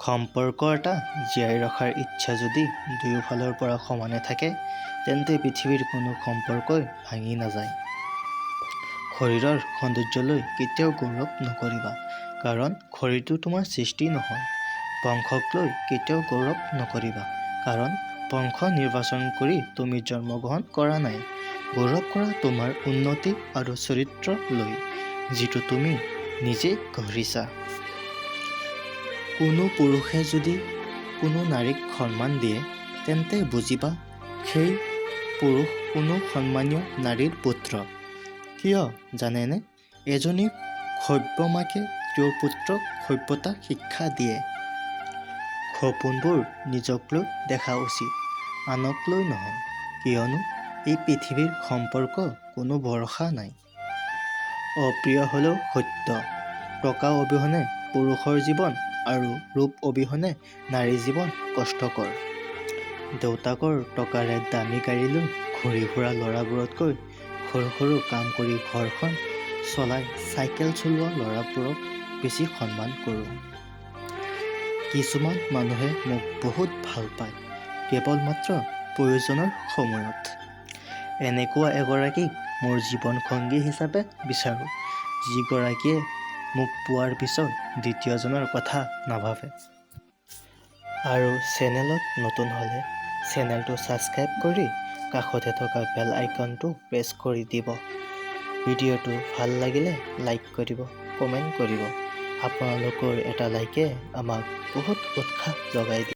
সম্পৰ্ক এটা জীয়াই ৰখাৰ ইচ্ছা যদি দুয়োফালৰ পৰা সমানে থাকে, তেন্তে পৃথিৱীৰ কোনো সম্পৰ্কই ভাঙি নাযায়। শৰীৰৰ সৌন্দৰ্যলৈ কেতিয়াও গৌৰৱ নকৰিবা, কাৰণ শৰীৰটো তোমাৰ সৃষ্টি নহয়। বংশক লৈ কেতিয়াও গৌৰৱ নকৰিবা, কাৰণ বংশ নিৰ্বাচন কৰি তুমি জন্মগ্ৰহণ কৰা নাই। গৌৰৱ কৰা তোমাৰ উন্নতি আৰু চৰিত্ৰ লৈ, যিটো তুমি নিজেই গঢ়িছা। কোনো পুৰুষে যদি কোনো নাৰীক সন্মান দিয়ে, তেন্তে বুজিবা সেই পুৰুষ কোনো সন্মানীয় নাৰীৰ পুত্ৰ। কিয় জানেনে? এজনী সভ্য মাকে তেওঁৰ পুত্ৰক সভ্যতা শিক্ষা দিয়ে। সপোনবোৰ নিজক লৈ দেখা উচিত, আনক লৈ নহয়, কিয়নো এই পৃথিৱীৰ সম্পৰ্ক কোনো ভৰসা নাই। অপ্ৰিয় হ'লেও সত্য, টকা অবিহনে পুৰুষৰ জীৱন আৰু ৰূপ অবিহনে নাৰীৰ জীৱন কষ্টকৰ। দেউতাকৰ টকাৰে দামী গাড়ী লৈ ঘূৰি ফুৰা ল'ৰাবোৰতকৈ সৰু সৰু কাম কৰি ঘৰখন চলাই চাইকেল চলোৱা ল'ৰাবোৰক বেছি সন্মান কৰোঁ। কিছুমান মানুহে মোক বহুত ভাল পায়, কেৱল মাত্ৰ প্ৰয়োজনৰ সময়ত। এনেকুৱা এগৰাকীক মোৰ জীৱন সংগী হিচাপে বিচাৰোঁ, যিগৰাকীয়ে মোক পোৱাৰ পিছত দ্বিতীয়জনৰ কথা নাভাবে। আৰু চেনেলত নতুন হ'লে চেনেলটো ছাবস্ক্ৰাইব কৰি কাষতে থকা বেল আইকনটো প্ৰেছ কৰি দিব। ভিডিঅ'টো ভাল লাগিলে লাইক কৰিব, কমেণ্ট কৰিব। আপোনালোকৰ এটা লাইকে আমাক বহুত উৎসাহ যোগাই দিয়ে।